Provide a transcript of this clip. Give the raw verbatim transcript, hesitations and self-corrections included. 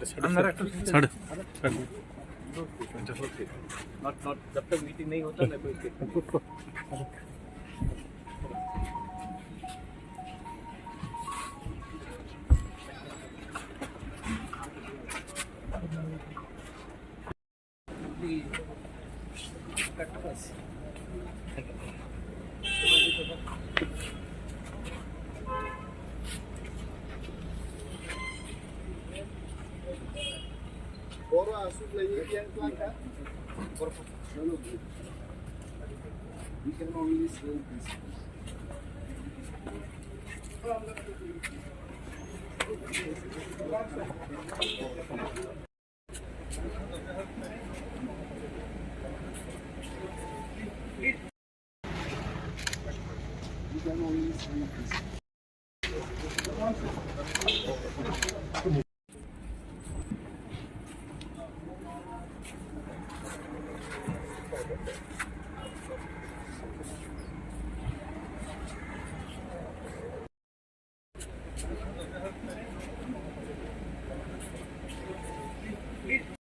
ছাড়ো। Not, not, जब तक मीटिंग नहीं होता, मैं कोई स्टेटमेंट नहीं। Boro aswk lai yang tuan ka. We can only say this.